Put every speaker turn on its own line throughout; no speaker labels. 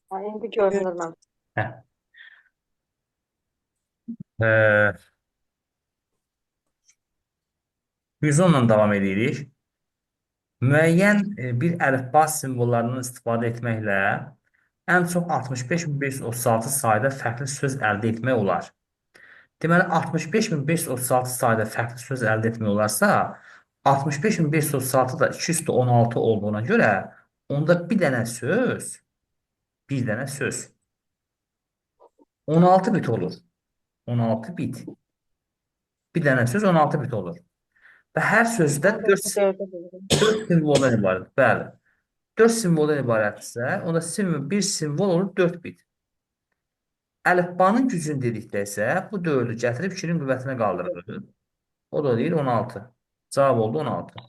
Ha, indi görünür mən.
Hə. E, 110-la davam edirik. Müəyyən bir əlifba simvollarından istifadə etməklə ən çox 65.536 sayda fərqli söz əldə etmək olar. Deməli, 65.536 sayda fərqli söz əldə etmək olarsa, 65.536 da 216 olduğuna görə onda bir dənə söz, bir dənə söz 16 bit olur. 16 bit. Bir dənə söz 16 bit olur. Və hər sözdə 4,
4-ə bölürüm.
4 simvoldan ibarət. Bəli. 4 simvoldan ibarətdirsə, onda bir simvol olur 4 bit. Əlifbanın gücünü dedikdə isə bu 4-ü gətirib 2-nin qüvvətinə qaldırırıq. O da deyir 16. Cavab oldu 16.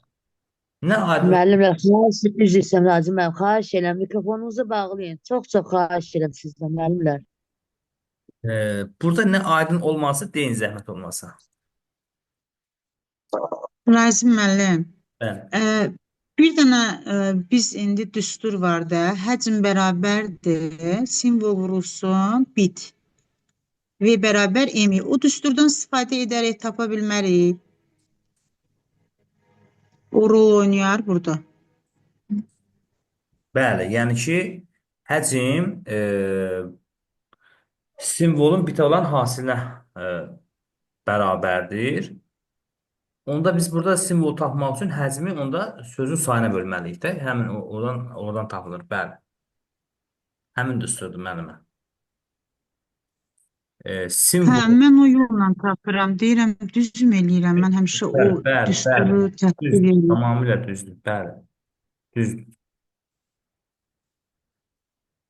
Nə aydın
Müəllimlər, xahiş üzr istəyirəm Nazim müəllim, xahiş edirəm mikrofonunuzu bağlayın. Çox-çox xahiş edirəm sizdən müəllimlər.
Burada nə aydın olması deyin zəhmət olmasa.
Razim müəllim,
Bəli.
Bir dənə biz indi düstur var da, həcm bərabərdir, simvol vurulsun bit. V bərabər mi. O düsturdan istifadə edərək tapa bilmərik. O rol oynayar burada.
Bəli, yəni ki, həcm simvolun bitə olan hasilinə bərabərdir. Onda biz burada simvol tapmaq üçün həcmi onda sözün sayına bölməliyik də. Həmin oradan tapılır. Bəli. Həmin düsturdur müəllimə. Simvol.
Hə, mən o yolla tapıram. Deyirəm, düzmü eləyirəm? Mən həmişə o
Bəli, bəli, bəli.
düsturu tətbiq
Düzdür.
eləyirəm.
Tamamilə düzdür. Bəli. Düzdür.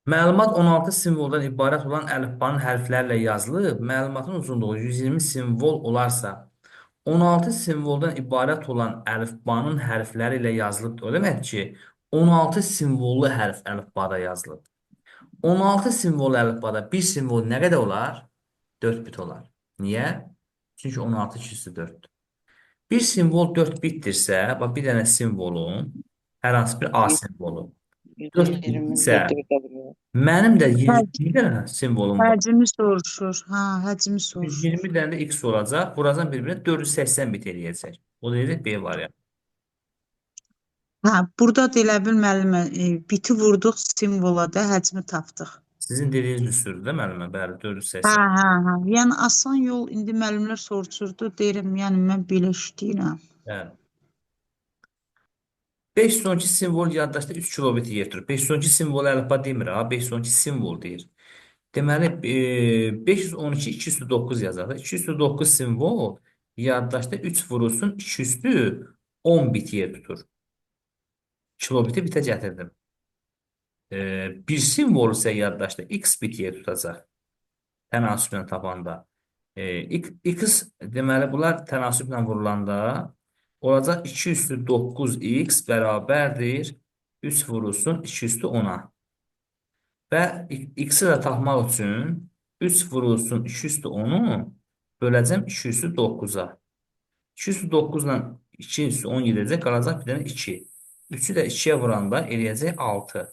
Məlumat 16 simvoldan ibarət olan əlifbanın hərflərlə yazılıb, məlumatın uzunluğu 120 simvol olarsa, 16 simvoldan ibarət olan əlifbanın hərfləri ilə yazılıbdır. O deməkdir ki, 16 simvollu hərf əlifbada yazılıb. 16 simvollu əlifbada bir simvol nə qədər olar? 4 bit olar. Niyə? Çünki 16 2 üstü 4-dür. Bir simvol 4 bitdirsə, bax bir dənə simvolun, hər hansı bir A simvolu 4 bitsə, mənim də 120 dənə simvolum var.
Həcmi soruşur. Hə, həcmi soruşur.
120 dənə də X olacaq. Vuracam bir-birinə 480 bit eləyəcək. O deyəcək B variantı.
Hə, burada da elə bil müəllimə, biti vurduq simvola da həcmi tapdıq.
Sizin dediyiniz düsturdur da müəllimə? Bəli, 480.
Hə, hə, hə. Yəni asan yol indi müəllimlər soruşurdu, deyirəm, yəni mən belə işləyirəm.
Bəli. 512 simvol yaddaşda 3 kilobit yer tutur. 512 simvol əlifba demir ha, 512 simvol deyir. Deməli, 512 209 yazaq. 209 simvol yaddaşda 3 vurulsun 2 üstü 10 bit yer tutur. Kilobiti bitə gətirdim. Bir simvol isə yaddaşda x bit yer tutacaq. Tənasüblə tapanda. X deməli bunlar tənasüblə vurulanda olacaq 2 üstü 9x bərabərdir 3 vurulsun 2 üstü 10-a. Və x-i də tapmaq üçün 3 vurulsun 2 üstü 10-u böləcəm 2 üstü 9-a. 2 üstü 9 ilə 2 üstü 10 gedəcək, qalacaq bir dənə 2. 3-ü də 2-yə vuranda eləyəcək 6.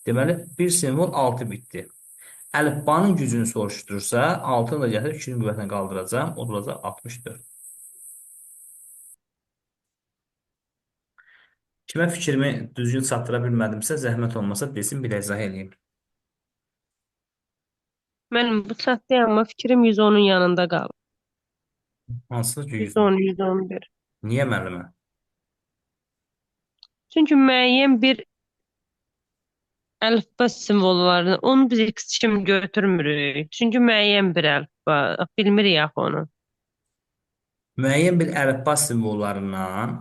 Deməli, bir simvol 6 bitdi. Əlifbanın gücünü soruşdurursa, 6-nı da gətirib 2-nin qüvvətinə qaldıracağam. O da olacaq 64. Kimə fikrimi düzgün çatdıra bilmədimsə, zəhmət olmasa desin, bir izah eləyim.
Mənim bu çatdı, amma fikrim 110-un yanında qalıb.
Hansı ki 110?
110, 111.
Niyə müəllimə?
Çünki müəyyən bir əlifba simvollarını, onu biz X kimi götürmürük. Çünki müəyyən bir əlifba, bilmirik axı onu.
Müəyyən bir əlifba simvollarından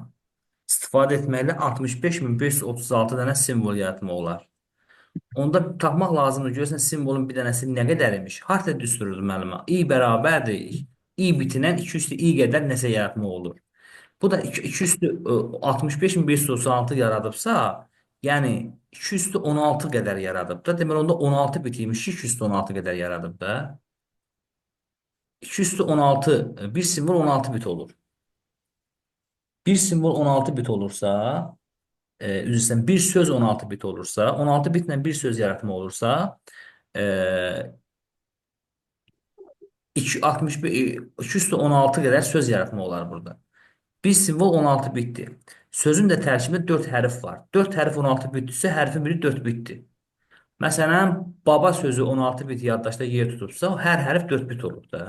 istifadə etməklə 65.536 dənə simvol yaratmaq olar. Onda tapmaq lazımdır. Görürsən, simvolun bir dənəsi nə qədər imiş? Harda düsturdur müəllimə? I bərabərdir. I bitindən 2 üstü I qədər nəsə yaratmaq olur. Bu da 2 üstü 65.536 yaradıbsa, yəni 2 üstü 16 qədər yaradıb da. Deməli, onda 16 bit imiş ki, 2 üstü 16 qədər yaradıb da. 2 üstü 16, bir simvol 16 bit olur. Bir simvol 16 bit olursa, Üzr istəyirəm, bir söz 16 bit olursa, 16 bitlə bir söz yaratma olursa, e, 2, 65, 216 qədər söz yaratma olar burada. Bir simvol 16 bitdir. Sözün də tərkibində 4 hərf var. 4 hərf 16 bitdirsə, hərfin biri 4 bitdir. Məsələn, baba sözü 16 bit yaddaşda yer tutubsa, hər hərf 4 bit olub da.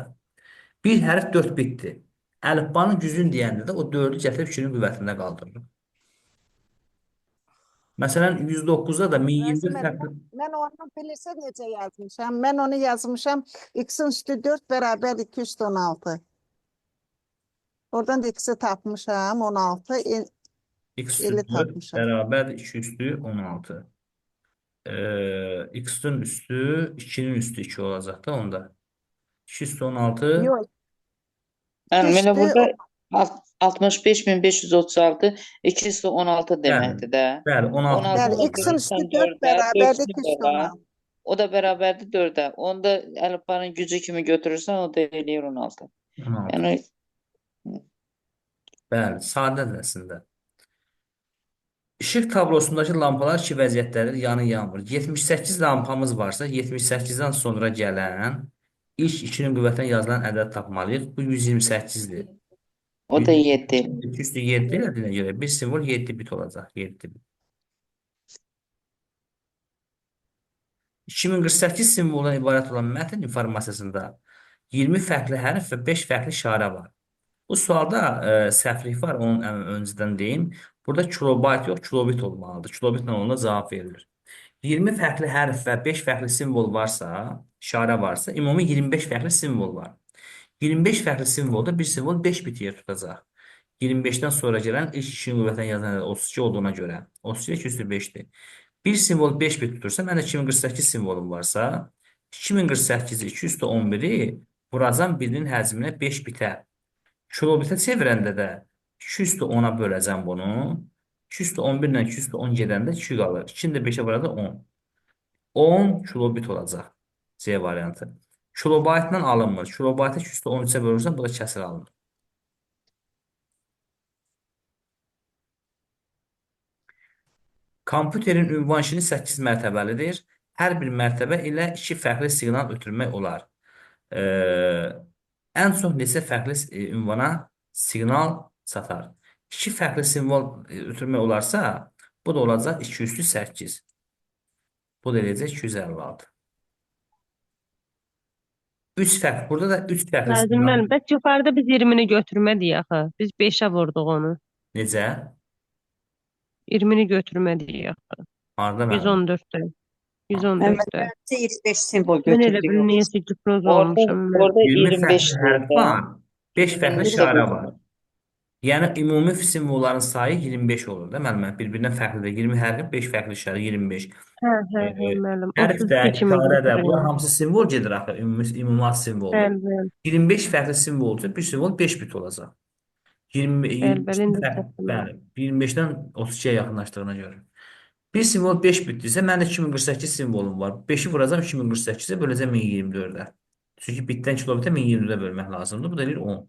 Bir hərf 4 bitdir. Əlifbanın gücünü deyəndə də o 4-ü gətirib 2-nin qüvvətində qaldırır. Məsələn, 109-da da
Rasim
1024
müəllim,
fərqli.
Mən onu bilirsən necə yazmışam? Mən onu yazmışam x-in üstü 4 bərabər 2 üstü 16. Oradan da x-i tapmışam 16.
X üstü
Elə
4
tapmışam.
bərabər 2 üstü 16. X-in üstü 2-nin üstü 2 olacaq da onda. 2 üstü 16.
Yox,
Yəni
2
belə
üstü
burada 65.536 216 deməkdir də.
Bəli, 16 bit
Bəli,
16-nı
x-in üstü
bölürsən
4
4-ə, 4
bərabərdir 2 üstü
simvola.
16.
O da bərabərdir 4-ə. Onu da əlifbanın gücü kimi götürürsən, o da eləyir 16.
16.
Yəni
Bəli, sadədir əslində. İşıq tablosundakı lampalar iki vəziyyətdədir, yanı yanmır. 78 lampamız varsa, 78-dən sonra gələn ilk 2-nin qüvvətinə yazılan ədəd tapmalıyıq. Bu 128-dir.
o da 7.
2 üstü 7 elədiyinə görə bir simvol 7 bit olacaq. 7 bit. 2048 simvoldan ibarət olan mətn informasiyasında 20 fərqli hərf və 5 fərqli işarə var. Bu sualda səhvlik var, onun öncədən deyim. Burada kilobayt yox, kilobit olmalıdır. Kilobitlə onunla cavab verilir. 20 fərqli hərf və 5 fərqli simvol varsa, işarə varsa, ümumi 25 fərqli simvol var. 25 fərqli simvolda bir simvol 5 bit yer tutacaq. 25-dən sonra gələn ilk 2-nin qüvvətinə yazılan ədəd 32 olduğuna görə 32 2 üstü 5-dir. Bir simvol 5 bit tutursa, məndə 2048 simvolum varsa, 2048-i 2 üstü 11-i vuracam birinin həcminə 5 bitə. Kilobitə çevirəndə də 2 üstü 10-a böləcəm bunu. 2 üstü 11 ilə 2 üstü 10 gedəndə 2 qalır. 2-ni də 5-ə vuranda 10. 10 kilobit olacaq. C variantı. Kilobaytla alınmır. Kilobaytı 2 üstü 13-ə bölürsən, bu da kəsir alınır. Kompüterin ünvan şini 8 mərtəbəlidir. Hər bir mərtəbə ilə 2 fərqli siqnal ötürmək olar. Ən çox neçə fərqli ünvana siqnal çatar? 2 fərqli simvol ötürmək olarsa, bu da olacaq 2 üstü 8. Bu da eləyəcək 256. 3 fərq. Burada da 3 fərqli
Lazım
siqnal.
müəllim, bəs yuxarıda biz 20-ni götürmədik axı. Biz 5-ə vurduq onu.
Necə?
20-ni götürmədik axı.
Harda müəllim?
114-də. 114-də.
Məncə 25 simvol
Mən elə
götürdük.
bil niyəsə hipnoz
Orada
olmuşam mən.
orada
20
25
fərqli hərf
deyir də.
var. 5 fərqli
20-ni də
işarə var.
götürür.
Yəni ümumi simvolların sayı 25 olur da müəllim. Bir-birindən fərqlidir. 20 hərfi, 5 fərqli işarə 25.
Hə, hə, hə müəllim.
Hərf də,
32 kimi
işarə də, bunlar
götürürəm.
hamısı simvol gedir axı. Ümumi simvoldur.
Bəli, bəli.
25 fərqli simvoldur. Bir simvol 5 bit olacaq. 20
Bəli, bəli,
25-dən
indi
fərqli,
çatdım.
bəli, 25-dən 32-yə yaxınlaşdığına görə. Bir simvol 5 bitdirsə, mənim də 2048 simvolum var. 5-i vuracam 2048-ə, böləcəm 1024-ə. Çünki bitdən kilobitə 1024-ə bölmək lazımdır. Bu da eləyir 10.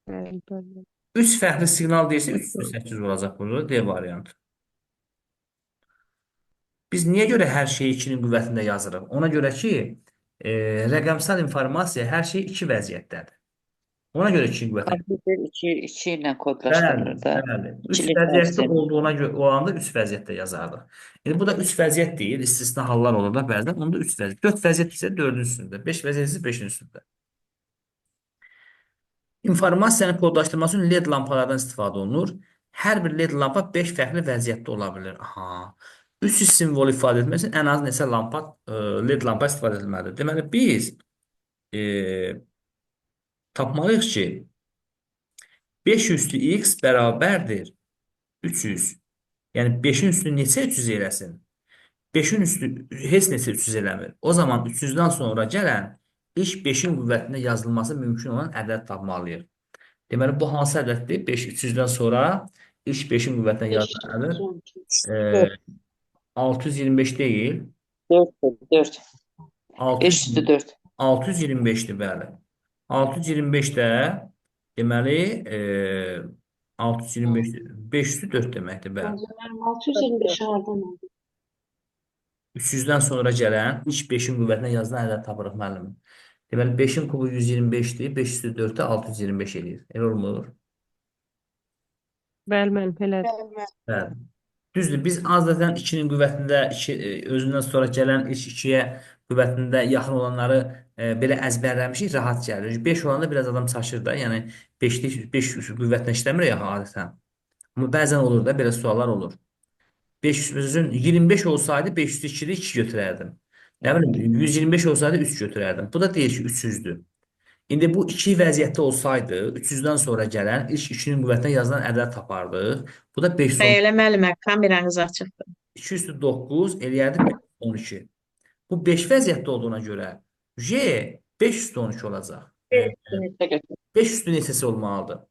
Bəli, bəli.
3 fərqli siqnal deyirsə 308 olacaq burada D variantı. Biz niyə görə hər şeyi 2-nin qüvvətində yazırıq? Ona görə ki, rəqəmsal informasiya hər şey iki vəziyyətdədir. Ona görə 2-nin qüvvətinə.
Kompüter 2 2 ilə
Bəli,
kodlaşdırılır da.
bəli. 3
İkilik
vəziyyətdə
tənzim.
olduğuna görə olanda 3 vəziyyətdə yazardıq. İndi bu da 3 vəziyyət deyil, istisna hallar olur da bəzən. Onda 3 vəziyyət. 4 vəziyyət isə 4-ün üstündə, 5 vəziyyət isə 5-in üstündə. İnformasiyanın kodlaşdırılması üçün LED lampalardan istifadə olunur. Hər bir LED lampa 5 fərqli vəziyyətdə ola bilər. Aha. 300 simvolu ifadə etmək üçün ən az neçə lampa LED lampa istifadə edilməlidir. Deməli biz e, tapmalıyıq ki 5 üstü x bərabərdir 300. Yəni 5-in üstünü neçə 300 eləsin? 5-in üstü heç neçə 300 eləmir. O zaman 300-dən sonra gələn ilk 5-in qüvvətində yazılması mümkün olan ədəd tapmalıyıq. Deməli bu hansı ədəddir? 5 300-dən sonra ilk 5-in qüvvətinə yazılan ədəd 625 deyil.
4 4.
600
5 üstü 4.
625-dir bəli. 625-də deməli 625, 5 üstü 4 deməkdir, bəli.
Müəllim, 625 hardan oldu?
300-dən sonra gələn ilk 5-in qüvvətinə yazılan ədəd tapırıq müəllim. Deməli 5-in kubu 125-dir. 5 üstü 4-də 625 eləyir. Elə olmur?
Bəli, müəllim, elədir.
Bəli. Düzdür, biz adətən 2-nin qüvvətində 2, özündən sonra gələn ilk 2-yə qüvvətində yaxın olanları belə əzbərləmişik, rahat gəlir. 5 olanda biraz adam çaşır da, yəni 5-lik 5 qüvvətlə işləmir ya adətən. Amma bəzən olur da, belə suallar olur. 5 üçün 25 olsaydı 5 üstü 2-dir, 2 götürərdim. Nə bilim, 125 olsaydı 3 götürərdim. Bu da deyir ki, 300-dür. İndi bu iki vəziyyətdə olsaydı, 300-dən sonra gələn ilk 2-nin qüvvətinə yazılan ədəd tapardıq. Bu da 510.
Xəyalə müəllimə, kameranız açıqdır.
2 üstü 9 eləyərdi 12. Bu 5 vəziyyətdə olduğuna görə J 5 üstü 12 olacaq. 5 üstü neçəsi olmalıdır?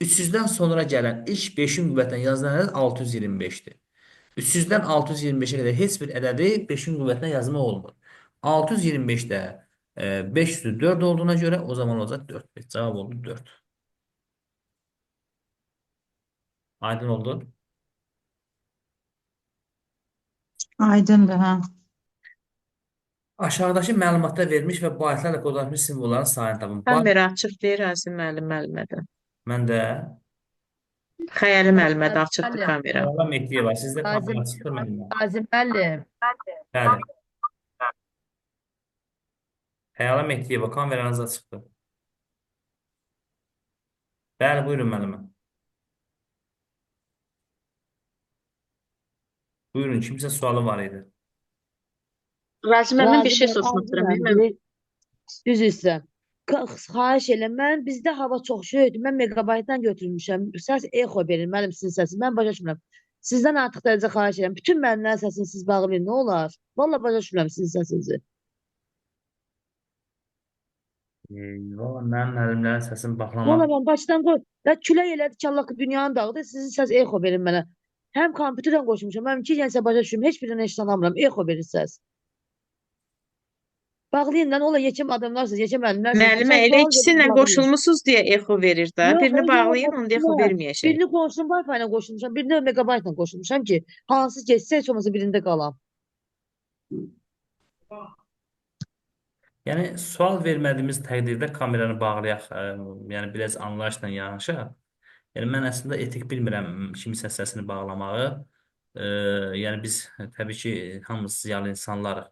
300-dən sonra gələn ilk 5-in qüvvətinə yazılan ədəd 625-dir. 300-dən 625-ə qədər heç bir ədədi 5-in qüvvətinə yazmaq olmur. 625-də 5 üstü 4 olduğuna görə o zaman olacaq 4. Cavab oldu 4. Aydın oldu.
Aydındır, ha.
Aşağıdakı məlumatda verilmiş və baytlarla kodlanmış simvolların sayını tapın.
Kamera açıq deyir Azim müəllim müəllimədə.
Mən də
Xəyali müəllimə də açıqdır kamera.
Xəyala Mehdiyeva, sizdə
Azim,
kamera açıqdır müəllimə.
Azim müəllim.
Bəli. Xəyala Mehdiyeva, kameranız açıqdır. Bəli, buyurun müəllimə. Buyurun, kimsə sualı var idi.
Razim müəllim bir
Razim
şey
müəllim,
soruşmaq
Azim
istəyirəm.
müəllim,
Mən
Düz istəyirəm. Xahiş eləm, mən bizdə hava çox şeydir. Mən megabaytdan götürmüşəm. Səs exo verir müəllim sizin səsini. Mən başa düşmürəm. Sizdən artıq dərəcə xahiş edirəm. Bütün müəllimlərin səsini siz bağlayın, nə olar? Vallahi başa düşmürəm sizin səsinizi.
Valla mənim müəllimlərin səsini
Valla
baxlamaq.
mən başdan qoy. Və külək elədi ki, Allah dünyanı dağıdı. Sizin səs exo verir mənə. Həm kompüterdən qoşmuşam, həm ki, yəni başa düşürüm. Heç birini heç tanımıram. Exo verir səs. Bağlayın lan, ola yekəm adamlarsınız, yekəm müəllimlərsiniz.
müəllimə
Sən
elə
sual verin,
ikisi ilə
bağlayın.
qoşulmusunuz deyə exo verir də.
Yox,
Birini
yox,
bağlayın, onda exo
yox.
verməyəcək.
Birini qonşum Wi-Fi ilə qoşulmuşam, birini megabaytla qoşulmuşam ki, hansı getsə heç olmasa birində qalam.
Yəni sual vermədiyimiz təqdirdə kameranı bağlayaq, yəni biraz anlayışla yanaşaq. Yəni mən əslində etik bilmirəm kimsə səsini bağlamağı. Yəni biz təbii ki, hamımız ziyalı insanlarıq.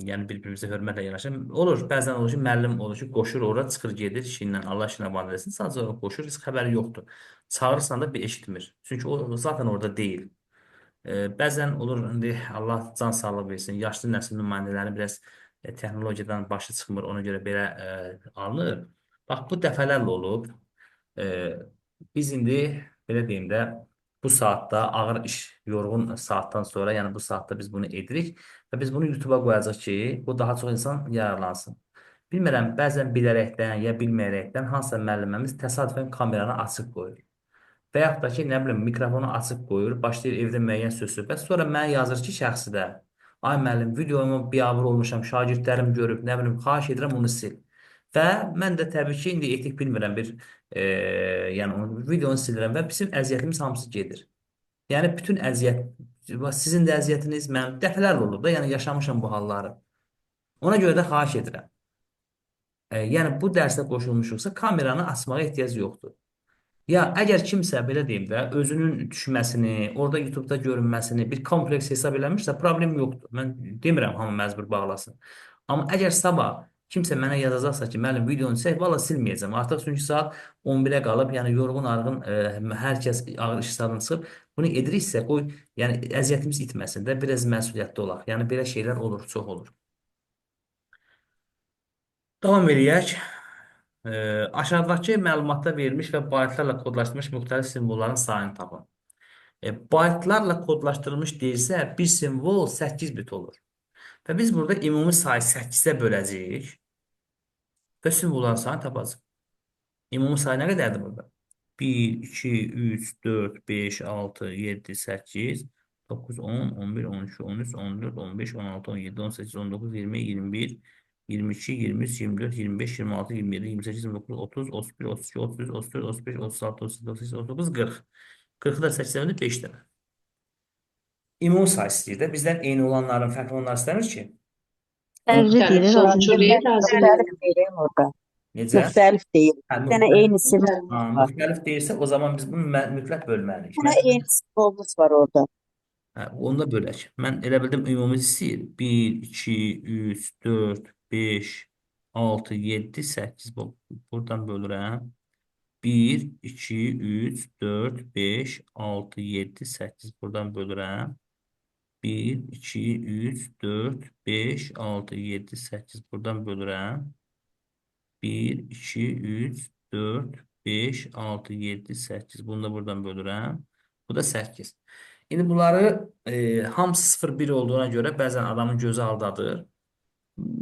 Yəni bir-birimizə hörmətlə yanaşaq. Olur, bəzən olur ki, müəllim olur ki, qoşur ora, çıxır gedir işi ilə, Allah işinə var eləsin. Sadəcə olaraq qoşur, heç xəbəri yoxdur. Çağırırsan da bir eşitmir. Çünki o zaten orada deyil. Bəzən olur, indi Allah can sağlığı versin, yaşlı nəsil nümayəndələri biraz texnologiyadan başı çıxmır, ona görə belə alınır. Bax, bu dəfələrlə olub. Biz indi, belə deyim də, bu saatda ağır iş, yorğun saatdan sonra, yəni bu saatda biz bunu edirik və biz bunu YouTube'a qoyacaq ki, bu daha çox insan yararlansın. Bilmirəm, bəzən bilərəkdən ya bilməyərəkdən hansısa müəlliməmiz təsadüfən kameranı açıq qoyur. Və yaxud da ki, nə bilim, mikrofonu açıq qoyur, başlayır evdə müəyyən söz söhbət, sonra mənə yazır ki, şəxsi də, ay müəllim, videomu biabır olmuşam, şagirdlərim görüb, nə bilim, xahiş edirəm onu sil. Və mən də təbii ki, indi etik bilmirəm bir, yəni onu, videonu silirəm və bizim əziyyətimiz hamısı gedir. Yəni bütün əziyyət, sizin də əziyyətiniz, mənim dəfələrlə olub da, yəni yaşamışam bu halları. Ona görə də xahiş edirəm. Yəni bu dərsə qoşulmuşuqsa, kameranı açmağa ehtiyac yoxdur. Ya əgər kimsə belə deyim də özünün düşməsini, orada YouTube-da görünməsini bir kompleks hesab eləmişsə problem yoxdur. Mən demirəm hamı məcbur bağlasın. Amma əgər sabah kimsə mənə yazacaqsa ki, müəllim videonu çək, valla silməyəcəm. Artıq çünki saat 11-ə qalıb, yəni yorğun arğın hər kəs ağır iş saatından çıxıb. Bunu ediriksə qoy, yəni əziyyətimiz itməsin də, biraz məsuliyyətli olaq. Yəni belə şeylər olur, çox olur. Davam eləyək. Aşağıdakı məlumatda verilmiş və baytlarla kodlaşdırılmış müxtəlif simvolların sayını tapın. Baytlarla kodlaşdırılmış deyilsə, bir simvol 8 bit olur. Və biz burada ümumi sayı 8-ə böləcəyik və simvolların sayını tapacağıq. Ümumi sayı nə qədərdir burada? 1, 2, 3, 4, 5, 6, 7, 8, 9, 10, 11, 12, 13, 14, 15, 16, 17, 18, 19, 20, 21, 22, 23, 24, 25, 26, 27, 28, 29, 30, 31, 32, 33, 34, 35, 36, 37, 38, 39, 40. 40-ı da 8-də 5 dənə. Ümumi sayı istəyir də. Bizdən eyni olanların fərqli olanları istəmir ki.
Fərqli deyir,
Soruşur, razı
Müxtəlif deyil orada.
Necə?
Müxtəlif deyil.
Hə,
Bir dənə
müxtəlif.
eyni simvol
Ha,
var.
müxtəlif deyilsə o zaman biz bunu mütləq bölməliyik.
Bir dənə eyni simvolumuz var orada.
Hə, onu da bölək. Mən elə bildim ümumi istəyir. 1, 2, 3, 4, 5, 6, 7, 8. Buradan bölürəm. 1, 2, 3, 4, 5, 6, 7, 8. Buradan bölürəm. 1, 2, 3, 4, 5, 6, 7, 8. Buradan bölürəm. 1, 2, 3, 4, 5, 6, 7, 8. Bunu da buradan bölürəm. Bu da 8. İndi bunları hamısı 0, 1 olduğuna görə bəzən adamın gözü aldadır.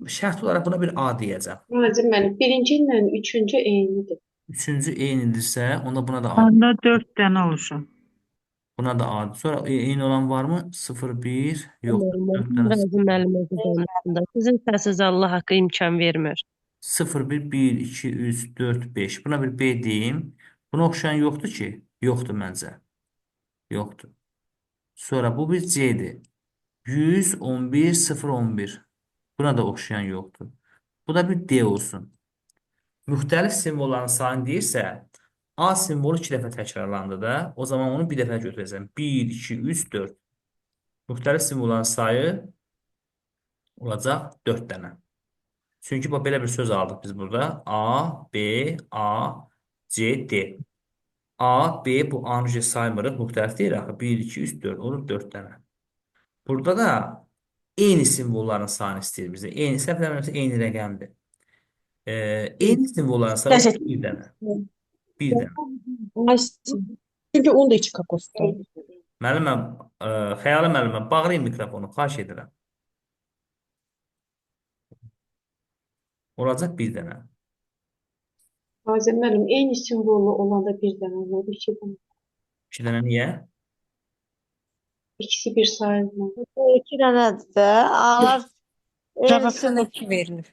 Şərt olaraq buna bir A deyəcəm.
Nazim müəllim, birinci ilə üçüncü eynidir.
Üçüncü eynidirsə, onda buna da A.
Onda 4 dənə olacaq.
Buna da A. Sonra eyni olan varmı? 0, 1, yox. 4 dənə.
Razı müəllim özü danışsın da. Sizin səsiniz Allah haqqı imkan vermir.
0, 1, 1, 2, 3, 4, 5. Buna bir B deyim. Buna oxşayan yoxdur ki? Yoxdur məncə. Yoxdur. Sonra bu bir C-dir. 111, 0, 11. Buna da oxşayan yoxdur. Bu da bir D olsun. Müxtəlif simvolların sayını deyirsə, A simvolu 2 dəfə təkrarlandı da, o zaman onu bir dəfə götürəcəm. 1, 2, 3, 4. Müxtəlif simvolların sayı olacaq 4 dənə. Çünki bax, belə bir söz aldıq biz burada. A, B, A, C, D. A, B bu A-nı saymırıq. Müxtəlif deyil axı. 1, 2, 3, 4. Olur 4 dənə. Burada da eyni simvolların sayını istəyir bizə. Eyni, səhv eləmirəmsə eyni rəqəmdir. Eyni simvolların sayı bir dənə. Bir dənə.
Çünki onun da içi kokosdur.
Müəllimə, Xəyali müəllimə, bağlayın mikrofonu, xahiş edirəm. Olacaq bir dənə.
Nazim müəllim, eyni simvolu olanda bir dənə olur, iki dənə.
İki dənə niyə?
İkisi bir sayılmaz.
İki dənədir də. A'lar eyni
Cavabdan
simvol
2 verilir.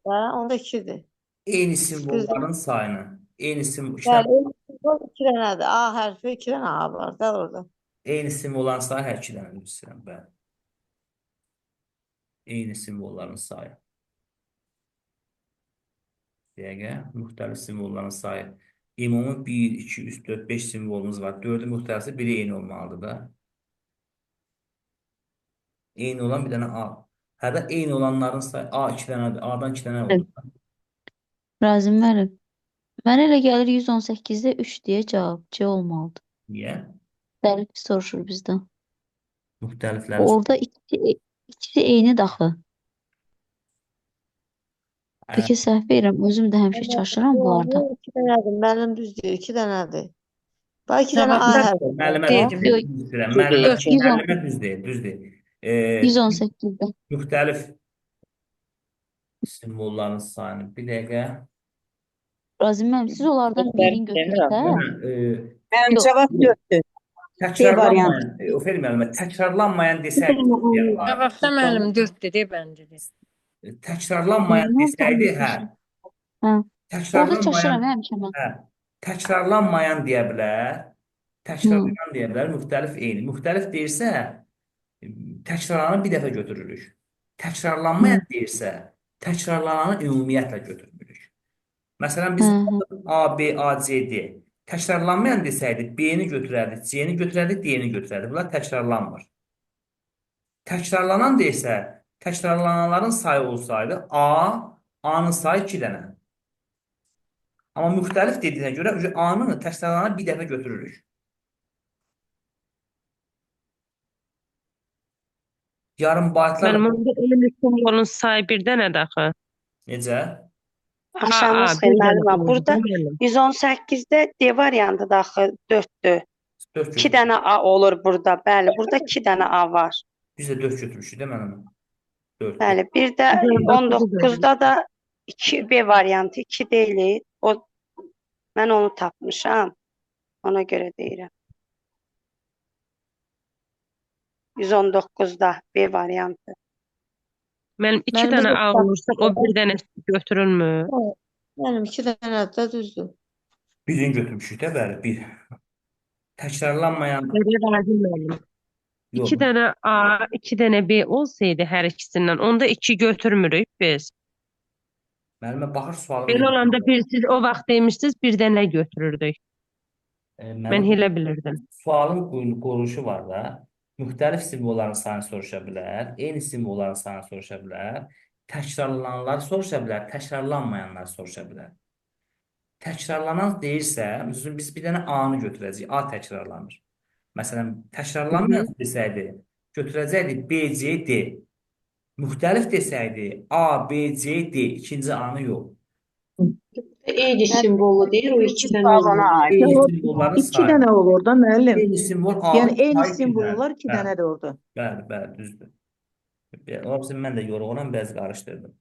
da, onda ikidir.
Eyni simvolların sayını. Eyni simvol, iki dənə,
Bəli, eyni simvol iki dənədir. A hərfi iki dənə A var da orada.
Eyni simvolların sayı hər iki dənədir istəyirəm, bəli. Eyni simvolların sayı. Dəqiqə, müxtəlif simvolların sayı. Ümumi 1, 2, 3, 4, 5 simvolumuz var. 4-ü müxtəlifsə biri eyni olmalıdır da. Eyni olan bir dənə A. Hətta eyni olanların sayı A 2 dənədir. A-dan 2 dənə olur.
Razım müəllim. Mənə elə gəlir 118-də 3 deyə cavab C olmalıdır.
Niyə?
Müxtəlif soruşur bizdən.
Müxtəlifləri
Orada ikisi eynidir axı. Bəlkə səhv verirəm. Özüm də həmişə çaşıram bunlarda.
İki dənədir. Müəllim düz deyir, iki dənədir. Bax, iki dənə A
Cavabda
hərfi.
Müəllimə
dedim.
Yox,
düz deyirəm. Müəllimə, müəllimə düz deyir, düz deyir.
118-də.
Müxtəlif simvolların sayını bir dəqiqə.
Razım müəllim, siz onlardan birini götürsə,
Mənim
Yox.
cavab 4-dür.
Təkrarlanmayan,
variantı.
Ofel müəllimə, təkrarlanmayan desəydi, deyərlər.
Cavabda müəllim 4-dür, deyə bəncə.
Təkrarlanmayan
Nə
desəydi, hə.
Hə. Orada çaşıram
Təkrarlanmayan,
həmişə mən.
hə. Təkrarlanmayan deyə bilər. Təkrarlanan deyə bilər, müxtəlif eyni. Müxtəlif deyirsə, təkrarlananı bir dəfə götürürük. Təkrarlanmayan deyirsə, təkrarlananı ümumiyyətlə götürmürük. Məsələn, biz A, B, A, C, D. Təkrarlanmayan desəydi, B-ni götürərdik, C-ni götürərdik, D-ni götürərdik. Bunlar təkrarlanmır. Təkrarlanan deyirsə, təkrarlananların sayı olsaydı, A, A-nın sayı 2 dənə. Amma müxtəlif dediyinə görə A-nı təkrarlananı bir dəfə götürürük. Yarım baytlar
Müəllim, onda eyni simvolun sayı bir dənədir axı.
necə?
Axşamınız
A,
xeyir
bir dənə
müəllim.
olur,
Burada
müəllim.
118-də D variantı da axı 4-dür.
4
2
götürmüşük.
dənə A olur burada. Bəli, burada 2 dənə A var.
Biz də 4 götürmüşük, değil mi müəllim? 4.
Bəli, bir də 19-da da 2 B variantı 2 deyil. O mən onu tapmışam. Ona görə deyirəm. 119-da B variantı.
Mənim 2
Mənim
dənə
biz
A olursa o bir dənə götürülmür.
Mənim 2 dənə də düzdür.
Birini götürmüşük də, bəli, bir. Təkrarlanmayan
Belə Razim müəllim.
yox.
2 dənə A, 2 dənə B olsaydı hər ikisindən, onda 2 götürmürük biz.
Müəllimə baxır sualın
Belə olanda bir siz o vaxt demişdiniz, bir dənə götürürdük. Mən
Müəllim,
elə bilirdim.
sualın quruluşu var da. Müxtəlif simvolların sayını soruşa bilər, eyni simvolların sayını soruşa bilər, təkrarlananlar soruşa bilər, təkrarlanmayanlar soruşa bilər. Təkrarlanan deyirsə, məsələn, biz bir dənə A-nı götürəcəyik. A təkrarlanır. Məsələn, təkrarlanmayan desəydi, götürəcəkdik B, C, D. Müxtəlif desəydi, A, B, C, D. İkinci A-nı yox.
Eyni simvolu deyir, o 2 dənə
Sual ona
olmalı.
aid.
Eyni
Cavab
simvolların
2
sayı.
dənə olur da müəllim.
Eyni simvol A-nın
Yəni eyni
sayı 2
simvol
dənədir.
olar, 2
Bəli,
dənədir orada.
bəli, bəli, düzdür. Ola bilsin mən də yorğunam, bəzi qarışdırdım.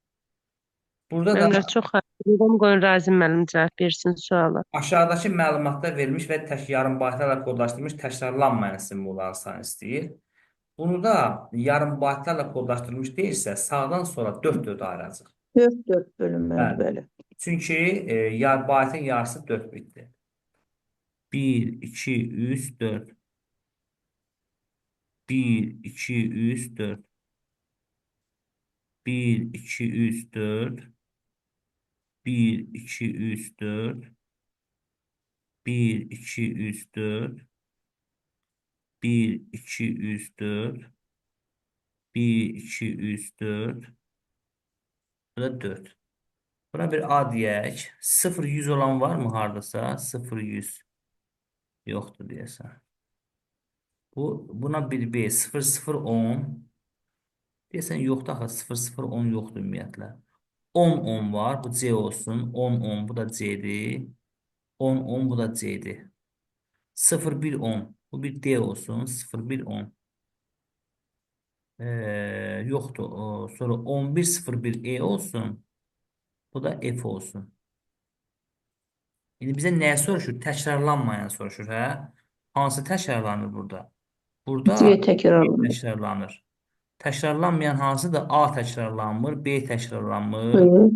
Burada da
Mən də çox xahiş edirəm, qoyun Razim müəllim cavab versin suala.
aşağıdakı məlumatda verilmiş və tək yarım baytlarla kodlaşdırılmış təkrarlanmayan simvolların sayını istəyir. Bunu da yarım baytlarla kodlaşdırılmış deyilsə, sağdan sonra 4-4 ayıracaq.
4-4 bölünməli
Bəli.
bəli.
Çünki baytın yarısı 4 bitdir. 1, 2, 3, 4. 1, 2, 3, 4. 1, 2, 3, 4. 1, 2, 3, 4. 1, 2, 3, 4. 1, 2, 3, 4. 1, 2, 3, 4. Bu da 4. Buna bir A deyək. 0, 100 olan var mı hardasa? 0, 100. Yoxdur deyəsən. Buna bir B. 0, 0, 10. Deyəsən yoxdur axı. 0, 0, 10 yoxdur ümumiyyətlə. 10, 10 var. Bu C olsun. 10, 10. Bu da C-dir. 10, 10. Bu da C-dir. 0, 1, 10. Bu bir D olsun. 0, 1, 10. Yoxdur. Sonra 11, 0, 1 E olsun. Bu da F olsun. İndi bizə nəyə soruşur? Təkrarlanmayan soruşur, hə? Hansı təkrarlanır burada? Burada
C təkrarlanır.
təkrarlanır. Təkrarlanmayan hansıdır? A təkrarlanmır, B təkrarlanmır,
B,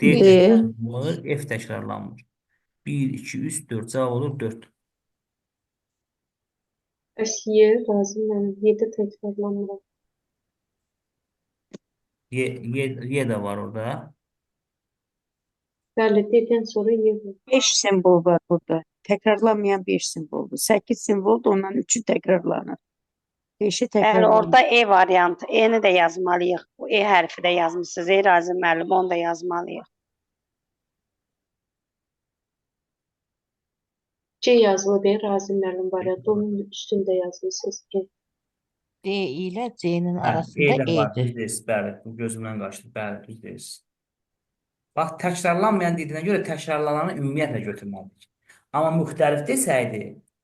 D
D.
təkrarlanmır, F təkrarlanmır. 1, 2, 3, 4. Cavab olur 4.
Bəs Y, Razim müəllim, Y-də təkrarlanmır.
Y, Y, Y də var orada.
Bəli, D-dən sonra Y var.
5 simvol var burada. Təkrarlanmayan 5 simvoldur. 8 simvoldur, ondan 3-ü təkrarlanır. 5-i
Bəli,
təkrarlanmır.
orada E variantı. E-ni də yazmalıyıq. Bu E hərfi də yazmışsınız. Ey Razim müəllim, onu da yazmalıyıq.
C yazılı deyir, Razim müəllim variantı. Onun üstündə yazmısınız. E.
D ilə C-nin
Hə,
arasında
E də var,
E-dir.
düz deyirsiz. Bəli, bu gözümdən qaçdı. Bəli, düz deyirsiz. Bax, təkrarlanmayan dediyinə görə təkrarlananı ümumiyyətlə götürməliyik. Amma müxtəlif desəydi,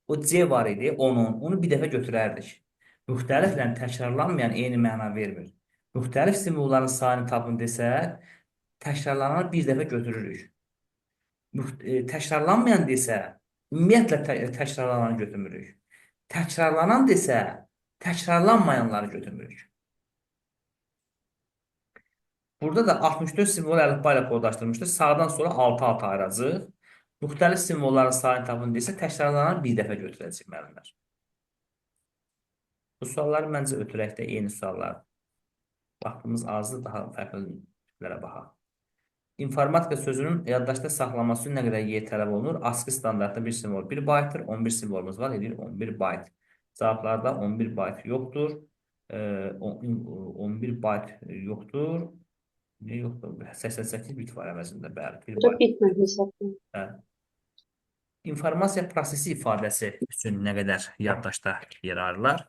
o C var idi, onun, onu bir dəfə götürərdik. Müxtəliflə təkrarlanmayan eyni məna vermir. Müxtəlif simvolların sayını tapın desək, təkrarlananı bir dəfə götürürük. Təkrarlanmayan desə, ümumiyyətlə təkrarlananı götürmürük. Təkrarlanan desə, təkrarlanmayanları götürmürük. Burada da 64 simvol əlifba ilə kodlaşdırılmışdır. Sağdan sola 6-6 ayıracağıq. Müxtəlif simvolların sayını tapın desə, təkrarlanan bir dəfə götürəcək müəllimlər. Bu sualları məncə ötürək də eyni suallardır. Vaxtımız azdır, daha fərqli tiplərə baxaq. İnformatika sözünün yaddaşda saxlanması üçün nə qədər yer tələb olunur? ASCII standartında bir simvol 1 baytdır. 11 simvolumuz var, edir 11 bayt. Cavablarda 11 bayt yoxdur. 11 bayt yoxdur. Niyə yoxdur? 88 bit var əvəzində, bəli, 1
Burada
bayt.
bitmə hesablayın.
Bəli. İnformasiya prosesi ifadəsi üçün nə qədər yaddaşda yer ayrılar?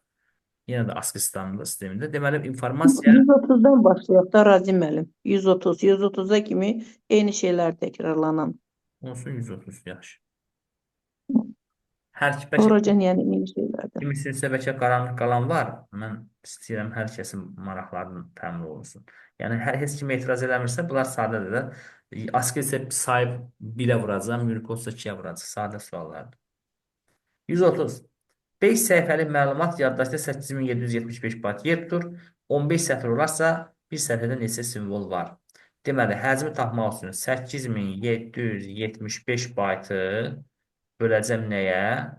Yenə də ASCII standart sistemində. Deməli, informasiya
130-dan başlayaq da Razim müəllim. 130, 130-a kimi eyni şeylər təkrarlanan.
olsun 130, yaxşı. Hər ki, bəlkə
Oracan yəni eyni şeylərdir.
kimisinsə bəlkə qaranlıq qalan var. Mən istəyirəm hər kəsin maraqlarının təmin olunsun. Yəni heç kim etiraz eləmirsə, bunlar sadədir də. ASCII isə sahib 1-ə vuracaq, Unicode isə 2-yə vuracaq. Sadə suallardır. 130. 5 səhifəlik məlumat yaddaşda 8775 bayt yer tutur. 15 sətr olarsa Bir sətirdə neçə simvol var? Deməli, həcmi tapmaq üçün 8775 baytı böləcəm nəyə?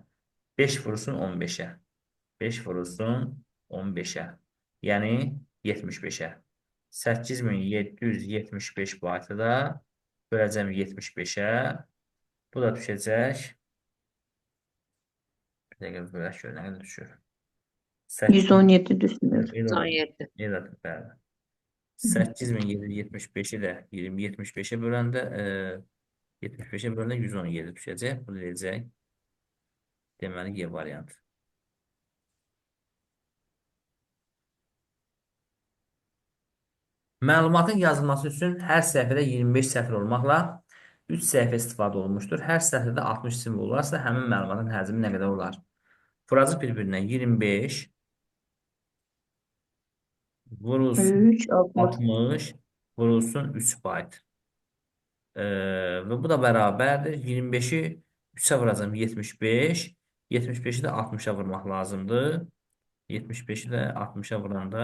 5 vurulsun 15-ə. 5 vurulsun 15-ə. Yəni 75-ə. 8775 baytı da böləcəm 75-ə. Bu da düşəcək. Bir dəqiqə bölək gör, nə qədər düşür?
117 düşmür.
117.
Elə, bəli. 8775-i də 75-ə böləndə 75-ə böləndə 117 düşəcək. Bu da eləyəcək. Deməli, G variantı. Məlumatın yazılması üçün hər səhifədə 25 sətr olmaqla 3 səhifə istifadə olunmuşdur. Hər sətirdə 60 simvol olarsa, həmin məlumatın həcmi nə qədər olar? Vuracaq bir-birinə 25 vurulsun
3, 60.
60 vurulsun 3 bayt. Və bu da bərabərdir. 25-i 3-ə vuracam 75. 75-i də 60-a vurmaq lazımdır. 75-i də 60-a vuranda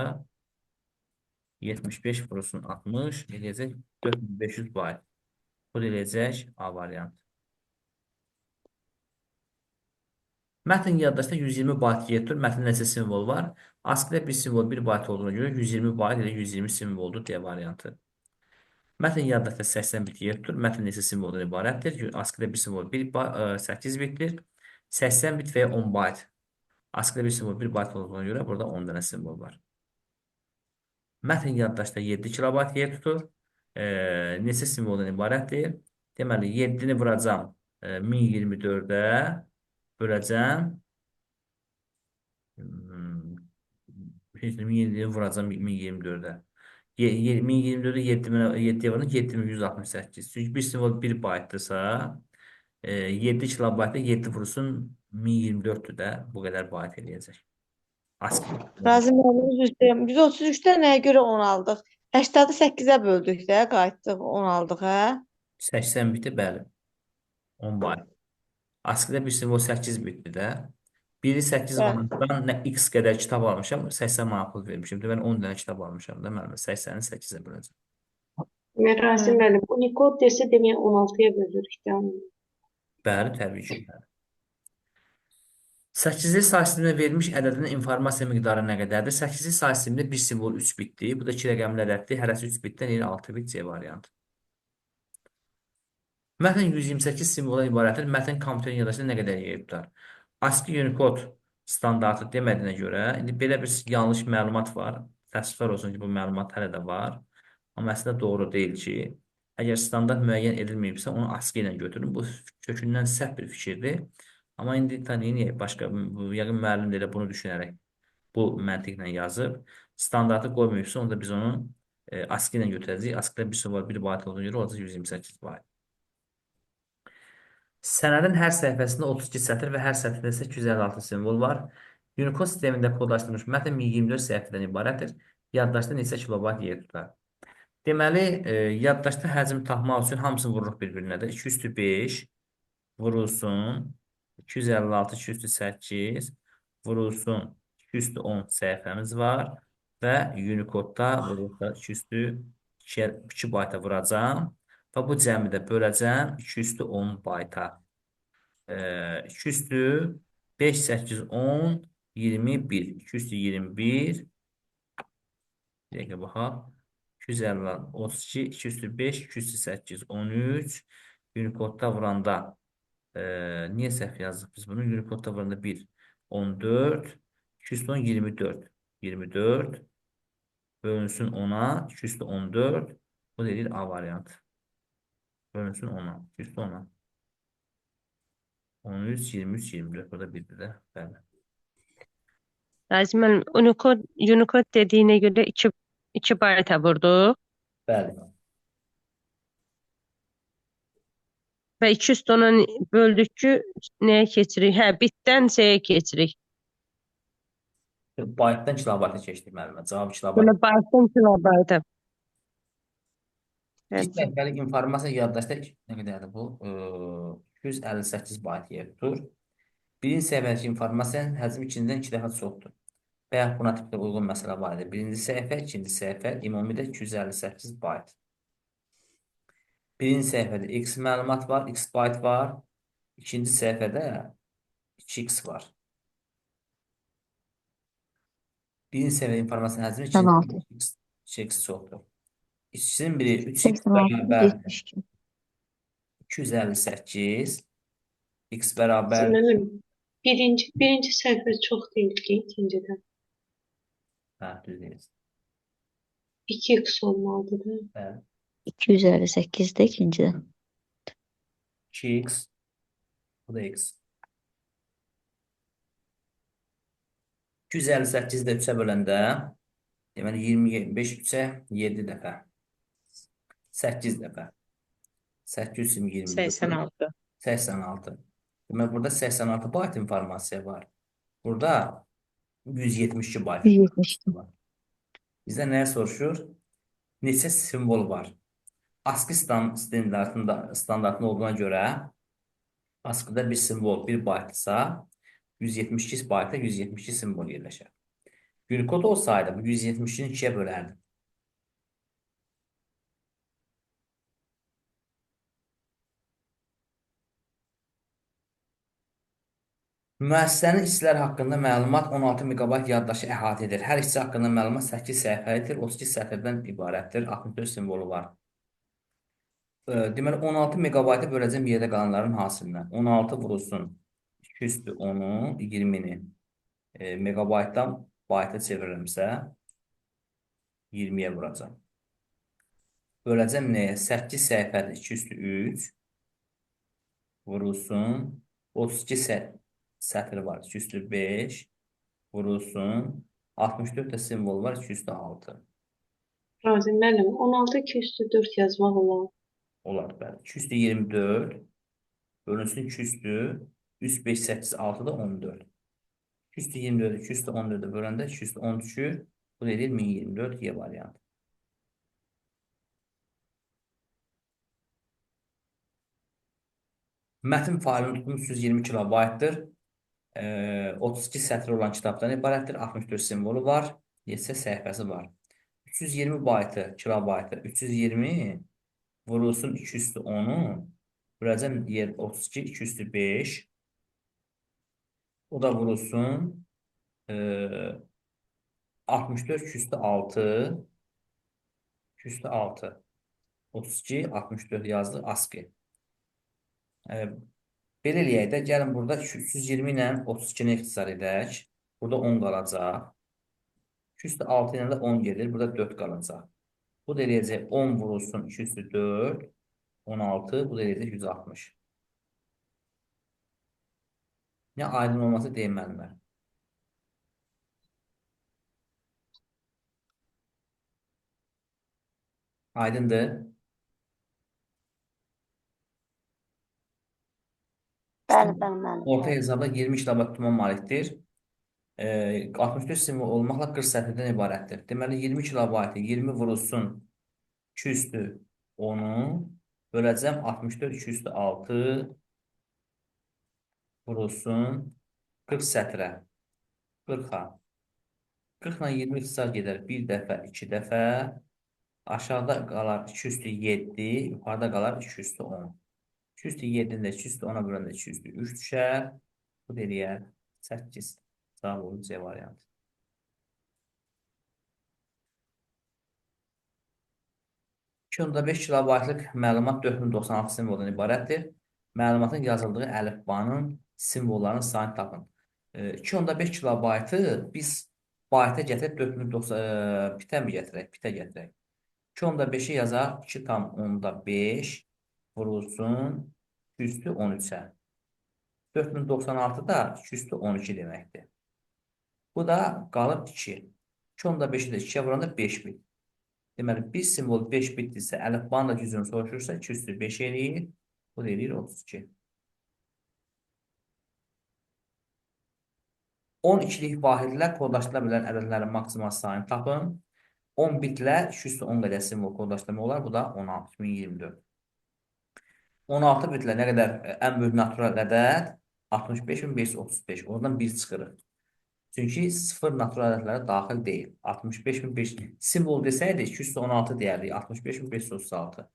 75 vurulsun 60 eləyəcək 4500 bayt. Bu da eləyəcək A variantı. Mətn yaddaşda 120 bayt yer tutur. Mətndə neçə simvol var? ASCII-də bir simvol 1 bayt olduğuna görə 120 bayt ilə 120 simvoldur D variantı. Mətn yaddaşda 80 bit yer tutur. Mətn neçə simvoldan ibarətdir? ASCII-də bir simvol 8 bitdir. 80 bit və ya 10 bayt. ASCII-də bir simvol 1 bayt olduğuna görə burada 10 dənə simvol var. Mətn yaddaşda 7 kilobayt yer tutur. Neçə simvoldan ibarətdir? Deməli, 7-ni vuracam 1024-ə böləcəm. 1024-ə vuracam 1024-ə. 1024-ə 7-yə vuranda 7168. Çünki bir simvol 1 baytdırsa, 7 kilobaytda 7 vurulsun 1024-dür də bu qədər bayt eləyəcək. ASCII.
Razim müəllim, üzr istəyirəm. 133-də nəyə görə 10 aldıq? 80-i 8-ə böldük də, qayıtdıq 10 aldıq, hə?
80 biti, bəli. 10 bayt. ASCII-də bir simvol 8 bitdir də. Biri 8
Bəli.
manatdan nə x qədər kitab almışam, 80 manat pul vermişim. Deməli 10 dənə kitab almışam da müəllimə. 80-i 8-ə böləcəm.
Mən Rasim müəllim, Unicode desə demək 16-ya bölürük də.
Bəli, təbii ki. Bəli. 8-li say sistemində verilmiş ədədin informasiya miqdarı nə qədərdir? 8-li say sistemində bir simvol 3 bitdir. Bu da 2 rəqəmli ədəddir. Hərəsi 3 bitdən yəni 6 bit C variantı. Mətn 128 simvoldan ibarətdir. Mətn kompüterin yaddaşında nə qədər yer tutar? ASCII Unicode standartı demədiyinə görə, indi belə bir yanlış məlumat var. Təəssüflər olsun ki, bu məlumat hələ də var. Amma əslində doğru deyil ki, əgər standart müəyyən edilməyibsə, onu ASCII ilə götürün. Bu kökündən səhv bir fikirdir. Amma indi ta neyniyək? Başqa, yəqin müəllim də elə bunu düşünərək bu məntiqlə yazıb. Standartı qoymayıbsa, onda biz onu ASCII ilə götürəcəyik. ASCII-də bir simvol 1 bayt olduğuna görə olacaq 128 bayt. Sənədin hər səhifəsində 32 sətr və hər sətirdə isə 256 simvol var. Unicode sistemində kodlaşdırılmış mətn 1024 səhifədən ibarətdir. Yaddaşda neçə kilobayt yer tutar? Deməli, yaddaşda həcm tapmaq üçün hamısını vururuq bir-birinə də. 2 üstü 5 vurulsun 256 2 üstü 8 vurulsun 2 üstü 10 səhifəmiz var və Unicode-da vurulsa 2 üstü 2 bayta vuracağam və bu cəmi də böləcəm 2 üstü 10 bayta. 2 üstü 5, 8, 10, 21. 2 üstü 21. Bir dəqiqə baxaq. 250, 32, 2 üstü 5, 2 üstü 8, 13. Unicode-da vuranda niyə səhv yazdıq biz bunu? Unicode-da vuranda 1, 14, 2 üstü 10, 24. 24 bölünsün 10-a, 2 üstü 14. Bu deyil A variantı. Bölünsün 10-a, 2 üstü 10-a. 13, 23, 24. Burada 1-dir də. Bəli.
Razim müəllim, Unicode dediyinə görə 2 bayta vurduq
Bəli.
və 2 üstü 10-a böldük ki, nəyə keçirik? Hə, bitdən şeyə keçirik.
Baytdan kilobayta keçdik müəllimə. Cavab kilobayt.
Belə baytdan kilobayta.
İlk
Hə.
səhifəlik informasiya yaddaşda nə qədərdir bu? 258 bayt yer tutur. Birinci səhifədəki informasiyanın həcmi ikincidən 2 dəfə çoxdur. Bayaq buna tipli uyğun məsələ var idi. Birinci səhifə, ikinci səhifə, ümumidə 258 bayt. Birinci səhifədə x məlumat var, x bayt var. İkinci səhifədə 2x var. Birinci səhifədə informasiyanın həcmi
86.
ikinci 2x çoxdur. İkisinin biri 3x
86,
bərabər
72.
258, x bərabər
Müəllim, birinci səhifə çox deyil ki, ikincidən.
hə, düz deyirsən.
2x olmalıdır da.
Bəli.
258 də ikincidə.
2x, bu da x. 258 də 3-ə böləndə, deməli 25 3-ə 7 dəfə. 8 dəfə. 8 24.
86.
86. Deməli burada 86 bayt informasiya var. Burada 172 bayt
172.
var. Bizdən nəyə soruşur? Neçə simvol var? ASCII standartında olduğuna görə ASCII-da bir simvol 1 baytdırsa 172 bayta 172 simvol yerləşər. Unicode olsaydı bu 172-ni 2-yə bölərdim. Müəssisənin işçiləri haqqında məlumat 16 meqabayt yaddaşı əhatə edir. Hər işçi haqqında məlumat 8 səhifəlidir, 32 sətirdən ibarətdir, 64 simvolu var. Deməli 16 meqabaytı böləcəm yerdə qalanların hasilinə. 16 vurulsun 2 üstü 10-u 20-ni meqabaytdan bayta çevirirəmsə 20-yə vuracam. Böləcəm nəyə? 8 səhifədir 2 üstü 3 vurulsun 32 sətr var 2 üstü 5 vurulsun 64 də simvol var 2 üstü 6.
Razim müəllim, 16 2 üstü 4 yazmaq olar.
Olar, bəli. 2 üstü 24 bölünsün 2 üstü 3, 5, 8, 6 da 14. 2 üstü 24, 2 üstü 14'e böləndə 2 üstü 10 düşür. Bu da edir 1024 Y variantı. Mətn faylının tutumu 320 kilobaytdır. 32 sətr olan kitabdan ibarətdir. 64 simvolu var. 7 səhifəsi var. 320 baytı, kilobaytı 320 vurulsun 2 üstü 10-u böləcəm yer 32, 2 üstü 5. O da vurulsun 64, 2 üstü 6. 2 üstü 6. 32, 64 yazdı ASCII. Belə eləyək də, gəlin burada 320 ilə 32-ni ixtisar edək. Burada 10 qalacaq. 2 üstü 6 ilə də 10 gedir. Burada 4 qalacaq. Bu da eləyəcək 10 vurulsun 2 üstü 4, 16. Bu da eləyəcək 160. Nə aydın olması deyim müəllimlər. Aydındır.
Bəli, bəli müəllim.
Orta hesabda 20 kilobayt tutuma malikdir. 64 simvol olmaqla 40 sətirdən ibarətdir. Deməli 20 kilobaytı 20 vurulsun 2 üstü 10-u böləcəm 64 2 üstü 6 vurulsun 40 sətrə. 40-a. 40 ilə 20 ixtisar gedər. Bir dəfə, iki dəfə. Aşağıda qalar 2 üstü 7, yuxarıda qalar 2 üstü 10. 2 üstü 7-ni də 2 üstü 10-a böləndə 2 üstü 3 düşər. Bu da eləyər 8. Cavab olur C variantı. 2.5 kilobaytlıq məlumat 4096 simvoldan ibarətdir. Məlumatın yazıldığı əlifbanın simvollarının sayını tapın. 2.5 kilobaytı biz bayta gətirib 4090 bitə mi gətirək? Bitə gətirək. 2.5-i yazaq 2,5 vurulsun 2 üstü 13-ə. 4096 da 2 üstü 12 deməkdir. Bu da qalıb 2. 2.5-i də 2-yə vuranda 5 bit. Deməli, bir simvol 5 bitdirsə, əlifbanın da gücünü soruşursa 2 üstü 5 eləyir. Bu da eləyir 32. 12-lik vahidlər kodlaşdırıla bilən ədədlərin maksimal sayını tapın. 10 bitlə 2 üstü 10 qədər simvol kodlaşdırmaq olar. Bu da 16.024. 16 bitlə nə qədər ən böyük natural ədəd? 65.535. Oradan 1 çıxırıq. Çünki 0 natural ədədlərə daxil deyil. 65500 simvol desəydi 216 deyərdik. 65536.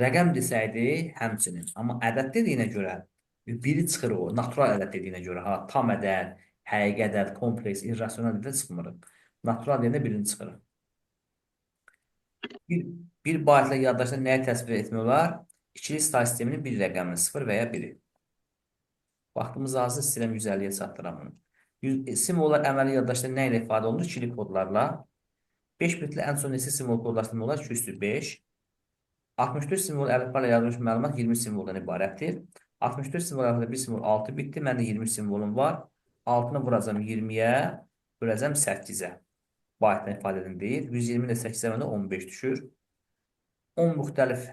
Rəqəm desəydi həmçinin. Amma ədəd dediyinə görə biri çıxır o. Natural ədəd dediyinə görə ha, tam ədəd, həqiqi ədəd, kompleks, irrasional ədəd çıxmır. Natural deyəndə birini çıxırıq. Bir baytla yaddaşda nəyi təsvir etmək olar? İkili say sisteminin bir rəqəmini, 0 və ya 1-i. Vaxtımız azdır, istəyirəm 150-yə çatdıram bunu. Simvollar əməli yaddaşda nə ilə ifadə olunur? İkili kodlarla. 5 bitli ən son neçə simvol kodlaşdırmaq olar? 2 üstü 5. 64 simvol əlifba ilə yazılmış məlumat 20 simvoldan ibarətdir. 64 simvol əlifbada bir simvol 6 bitdir. Məndə 20 simvolum var. 6-nı vuracam 20-yə, böləcəm 8-ə. Baytla ifadə edin deyir. 120 ilə 8-ə məndə 15 düşür. 10 müxtəlif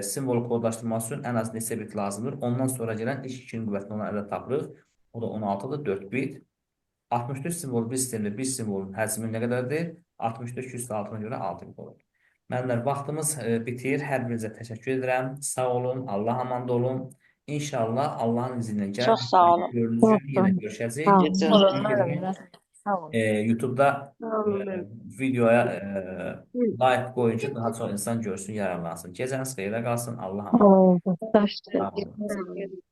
simvolu kodlaşdırmaq üçün ən az neçə bit lazımdır? Ondan sonra gələn ilk 2-nin qüvvətini olan ədəd tapırıq. O da 16-dır, 4 bit. 64 simvol bir sistemdə bir simvolun həcmi nə qədərdir? 64 206-na görə 6 bit olur. Müəllimlər, vaxtımız bitir. Hər birinizə təşəkkür edirəm. Sağ olun, Allah amanda olun. İnşallah Allahın izni ilə
Çox sağ olun.
Gördüyünüz gün yenə görüşəcəyik.
Sağ olun müəllimlər. Sağ olun.
YouTube'da
Sağ olun müəllim.
videoya like qoyun ki, daha çox insan görsün, yararlansın. Gecəniz xeyrə qalsın. Allah aman.
Oldu.
Sağ olun. Sağ olun.